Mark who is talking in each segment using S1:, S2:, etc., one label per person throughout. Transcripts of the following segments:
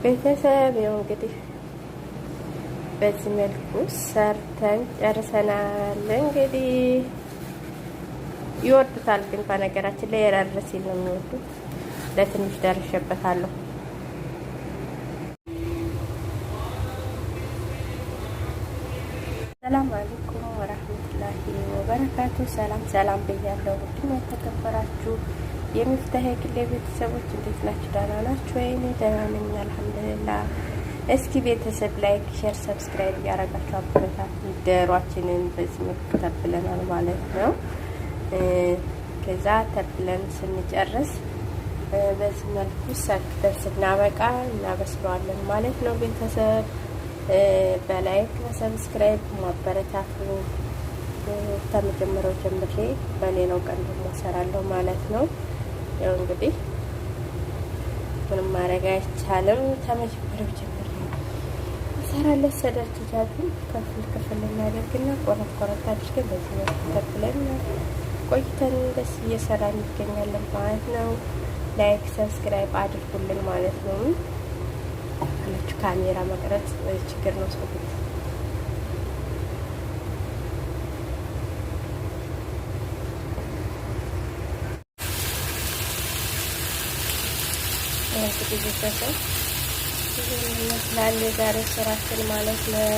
S1: ቤተሰብ ያው እንግዲህ በዚህ መልኩ ሰርተን ጨርሰናል። እንግዲህ ይወዱታል፣ ግን በነገራችን ላይ የረር ሲል ነው የሚወዱት። ለትንሽ ደርሼበታለሁ። ሰላም አለይኩም ወራህመቱላሂ ወበረካቱ። ሰላም ሰላም ብያለሁ። ውድና የተከበራችሁ የሚፍታህ የግሌ ቤተሰቦች እንዴት ናችሁ? ደህና ናችሁ ወይ? እኔ ደህና ነኝ አልሐምዱሊላህ። እስኪ ቤተሰብ like፣ share፣ subscribe እያደረጋችሁ አበረታቱ። ዶሯችንን በዚህ መልኩ ተብለናል ማለት ነው። ከዛ ተብለን ስንጨርስ በዚህ መልኩ ሰክተን ስናበቃ እናበስለዋለን ማለት ነው። ቤተሰብ በ like በ subscribe ማበረታቱ። ከመጀመሪያው ጀምሬ በሌላው ቀን ደግሞ እሰራለሁ ማለት ነው። ያው እንግዲህ ምንም ማድረግ አይቻልም። ከመጀመሪያው ጀምሬ እሰራለሁ። ሰደር ጅጃጁን ክፍል ክፍል እናደርግና ቆረጥ ቆረጥ አድርገን በዚህ መልኩ ተብለን ቆይተን ደስ እየሰራን እንገኛለን ማለት ነው። like subscribe አድርጉልን ማለት ነው። አላችሁ ካሜራ መቅረጽ ችግር ነው ሰው ቤት። እንግዲህ ቤተሰብ ይህን ይመስላል የዛሬው ስራችን ማለት ነው።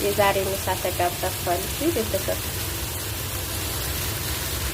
S1: የዛሬ ምሳ ተጋብዛችኋል። እሺ ቤተሰብ።